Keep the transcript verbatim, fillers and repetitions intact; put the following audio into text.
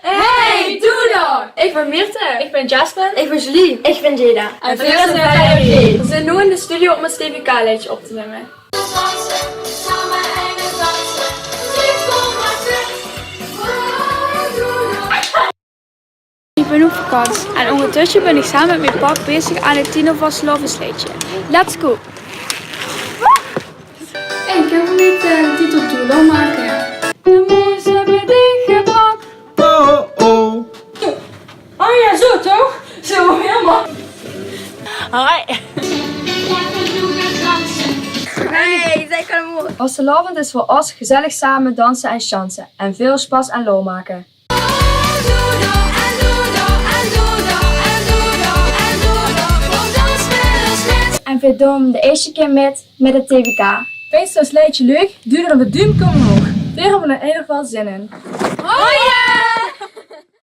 Hey, doe dan! Ich bön Mirte. Ich bön Jasmine. Ich bön Julie. Ich bön Jada. En veer zeen Veier G. Veer zeen noe in de studio óm ós T V K-leedje op te numme. Ich bön op vakans en óngertösse bön ich same mit miene pap bezig aan 't Tiener vastelaovesleedje. Let's go! Ich höb mit de titel Doe dan make. De moes höbbe dich gepak. Oh, oh, oh. Oh ja, zo toch? Zo, helemaal. Hoi. Hey, zij kan mooi. Vastelaovend is veur ós gezellig same danse en sjanse en väöl sjpas en lol make. En veer doon de ierste kier mit, mit 't T V K. Vinjs se ós leedje leuk? Doe dan de duumke ómhoog. Veer höbbe d'r in eder geval zin in. Oh ja!